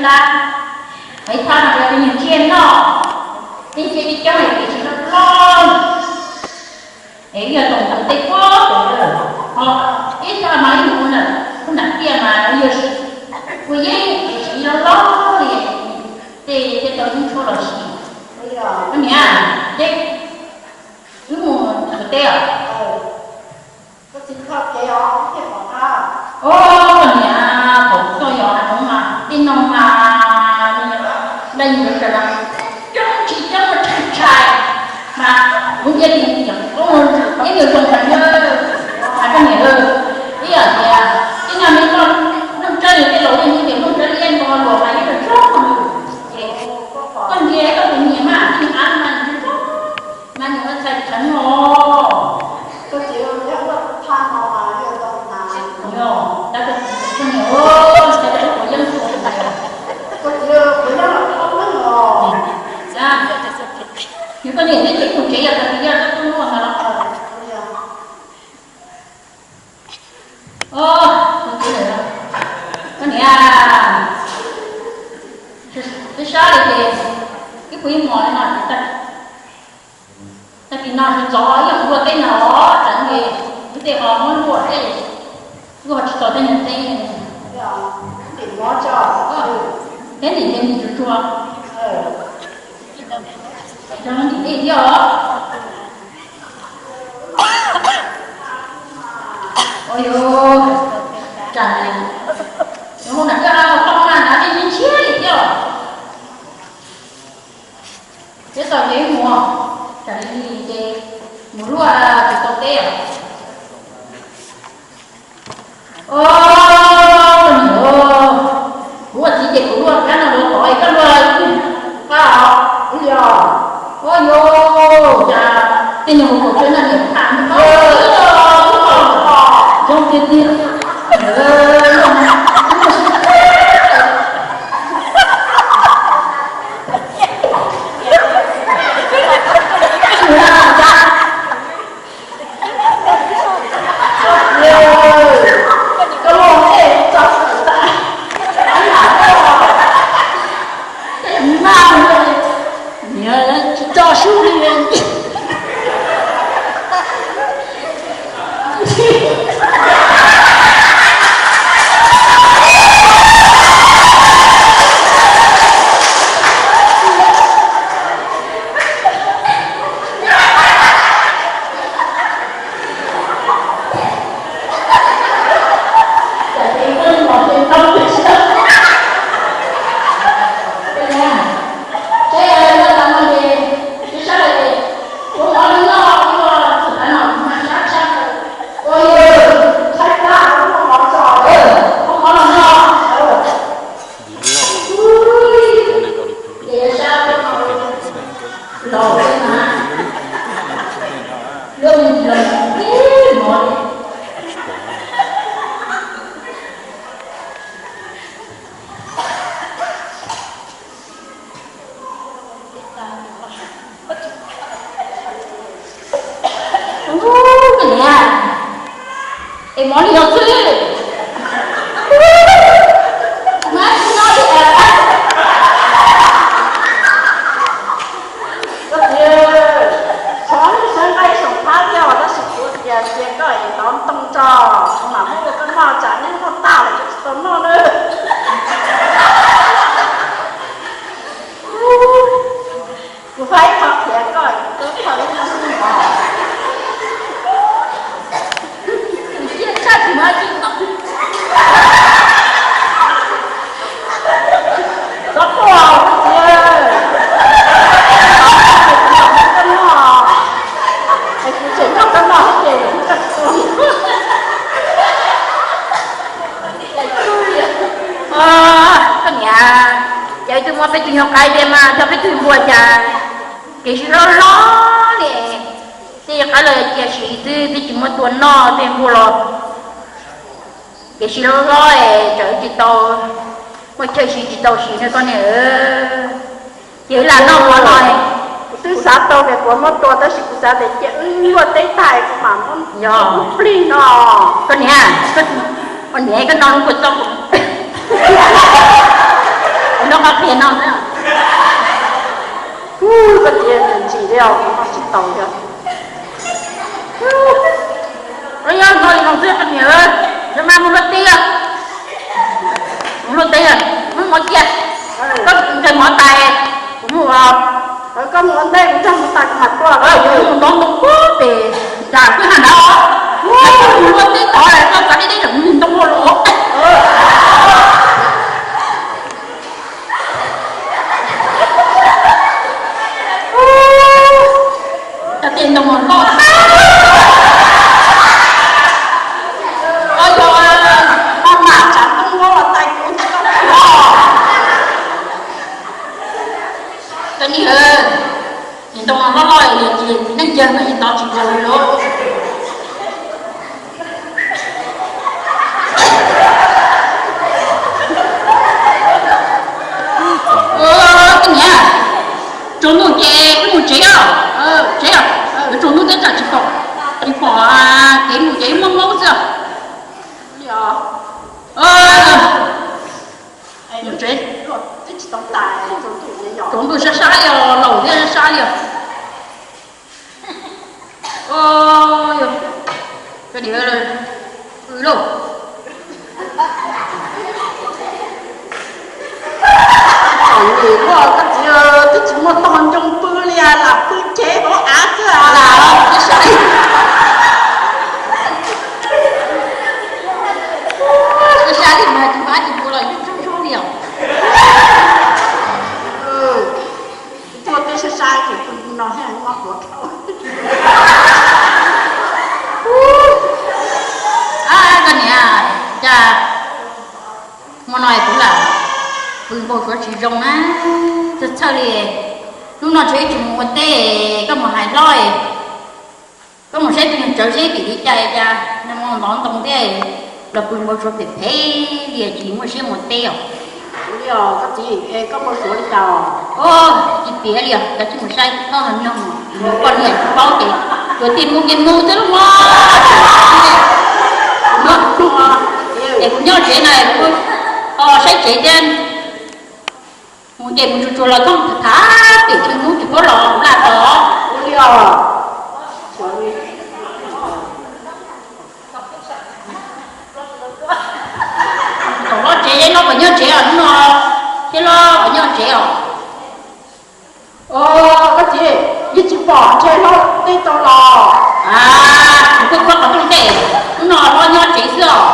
Ib thaj mas yog tus niag tsiaj noj, ib tsiaj coob coob es kev tsis loj loj, es yog tus ntawd tej pob tus lawm, ho ib thaj mas ib mus ua nram tiaj mas yog ua yeeb kev tsis loj loj li, tej tej tau yeeb tshuaj los sis. Koj niam, wb mus ua teb os. Koj niam, thaum koj yog hais no mas tej no mas nplej nyias sawv daws coob tsis coob tshaj tshaj mas kuv ntsia tis tias ib nyuag zoo heev na. Hais koj niam, ib yam tias ib nyuag me nplooj tsawb li tej laus yeej hais tias nplooj tsawb liab npo luas mas yeej zoo zoo, ces koj ntsia koj tus niam mas tej niag av mas zoo zoo, mas nws ua txhais cheev os. Yog, tab sis koj niam, tab sis koj yeeb os. Yog koj niam twb tsis mus tsev, yog tias yog koj tuaj muaj ntag los. Koj niam, twb sab li ces ib puas ib hmos li no, tag kis no tsis txog ib yam kuv luaj teb no, tseev li kuv tej ho muab luaj tej, kuj ho tsis txog tej niag teb. Teb ntim ces ntim tsuag tsuag. Ntim li thiab os. Ua yus, tsam, yus hu nram koj no toj maj na, tej yeej ntshiab li thiab os. Peb tau kev mus, tsam li ces mus luaj tsis tau teb os. Os, koj niam, kuv ua txiv ces kuv luaj kab no luaj tod es koj luaj qab os, ua li os. Ua yus, cas tej niag hauv paus tsawb no niam tham zoo tiag tiag. Tsis tso su li. Ub, koj niam, es mov li no xwb. Mas tsis no li. Koj txiv, xyov neb sawv nqaij saum phab liaj os, tab sis kuv tias cia koj es tov ntoo tso, kuv mam muab rau koj noj, tsam neb noj tag lawm koj tsis tau noj na. Kuv faib qho qhiav koj, kuv tub qho ib no xwb os. Tsis tshaj tsis muaj tsis tau. Txhob quaj, koj txiv, koj noj, es kuv tseem nrog koj noj thiab ces kuv tsis tau. Koj niam, ces twb muab peb tug nyuag qaib tej mas coj peb tug npua cas kev sib hlob hlob li, tej qaib los cia siv xwb, twb tsis muab tua noj tej npua los kev sib hlob hlob es tsam tsis tau muaj chaw siv tsis tau siv no koj niam. Ces lam noj mov no, kuv twb xav tau tias kuv muab tua tab sis kuv xav tias cia wb luaj teb tag kuv mam muab plig no. Koj niam, koj niam, koj no kua txob kuv Nrog qhov qhia no xwb. Koj txiv ntsim li os, kuv noj tsis tau li. Los yog noj li no xwb koj niam, yog mas mus luaj teb, mus luaj teb, mus mov cia, koj ntsaig mov tais, kuv mus, koj mus ua ntej, kuv ntsaig mov tais kuv mam tuaj, kuv mus ntov ntoo pem, cas twb haj nrad, mus luaj teb tod, koj txav deb deb, mus ntoo ua luaj. Cov tes ntoo loj, yog ho mam tsav ntoo los tais kuv ntawm koj los. Cov niag, tes ntoo loj loj, yog txiv neej yawg mas yeej tov tsis tau li lauj. Koj niam, tsaus ntuj ces wb mus tsev os. Tsev os, tsaus ntuj twb tsam tsis pom, tsis pom kev mus ces wb maub maub xwb. Mus tsev, tsaus ntuj sab sab li os, laus thiab sab sab li os. Koj niam, pw lauj. Txom nyem luaj koj txiv, twb tsis muaj tog ncoo pw li lam pw tsev hauv av xwb. Sab li mas tsis pab tsis pw los yeej tsaug zog li os. Tuaj twb sab sab ces pw no thiaj mob plhuav dhau. Koj niam, cas hmo no kuv lam pw npau suav tsis zoo na, txhawj txhawj li. Hnub no tseem tsis mus ua teb, koj mus hais hlob, koj mus saib tus niag tsawv seb vim li cas cas nws mus ntov ntoo thiab los pw npau suav phem phem li, tsis muaj siab mus teb os. Koj txiv, koj npau suav li cas? Tsis piav li os, koj cia li mus saib, koj ho nyob mus poj niam tsis paub ces tsuas tig mus ces mus xwb los mas. Es kuv nyob tsev na, kuv ho saib tsev thiab. Mus ces mus tsuag tsuag los txhob tham pem tsis hnub tsis paub los laj tod. Thaum los tsev no puas nyob tsev os, hnub no thiab los puas nyob tsev os? Koj txiv, yeej tsis pom ntshe hlob teb tau los. Kuv kuj koj qhov rooj tej, hnub no hlob nyob tsev xwb os.